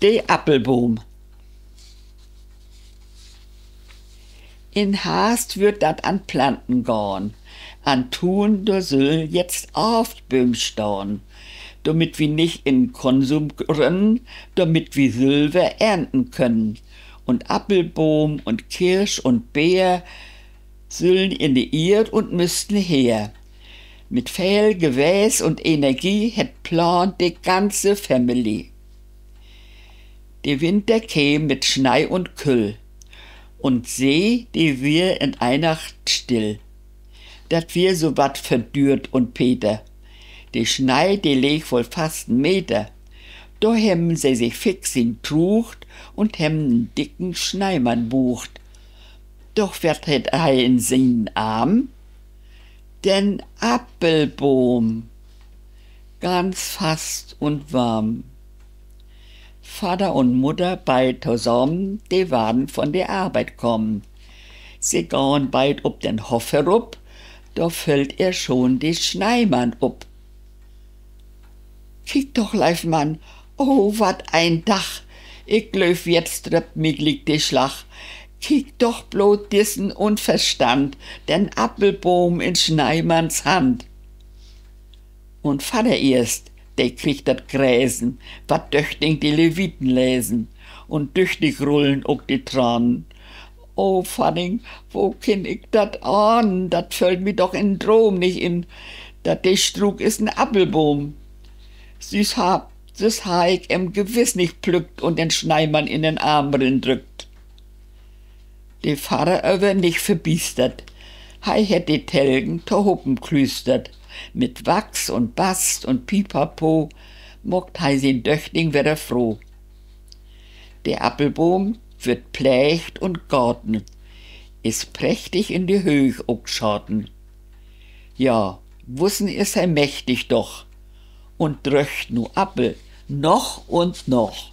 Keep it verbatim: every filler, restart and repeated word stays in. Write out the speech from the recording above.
De Appelboom. In Harvst würd dat an Planten gahn. An Tuun, dor süll jetzt Aavtbööm stahn, dormit wi nich in Konsum rünnen, dormit wi sülver ernten können. Un Appelboom un Kirsch un Beer süllen in de Eer un müssten her. Mit veel Gewees un Energie hett plaant de ganze Familie. De Winter keem mit Snei un Küll, un See, de wier in Eenacht still. Dat wier so wat för Dürt un Peter. De Snei, de leeg woll fast en Meter. Dor hebben se sik fix intruucht un hebben en dicken Sneimann buucht. Doch wat hett he in sienen Arm? Den Appelboom, ganz fast un warm. Vadder un Mudder beid tosamen, de waren von de Arbeit kamen. Se gahn beid op den Hoff herup, dor föllt ehr schon de Sneimann up. Kiek doch, leev Mann, oh, wat en Dag! Ik glööv, jetzt dröppt mi gliek de Slag. Kiek doch bloot dissen Unverstand, den Appelboom in Sneimanns Hand. Un Vadder eerst, de kriggt dat Gresen, wat döchtig de Leviten lesen, un düchtig rullen ok de Tranen. O Vadding, wo künn ik dat ahnen? Dat föllt mi doch in Droom nich in, dat de Struuk is en Appelboom. Süss harr, süss harr ik em gewiss nich plückt un den Sneimann in den Arm rin drückt. De Vadder aver nich verbiestert. He hett de Telgen tohopen klüstert. Mit Wachs un Bast un Pipapo maakt he sien Döchting wedder froh. De Appelboom würd pleegt un gaten, is prächtig in de Hööch ok schaten. Ja, wussen is he mächtig doch, un dröggt nu Appel noch un noch.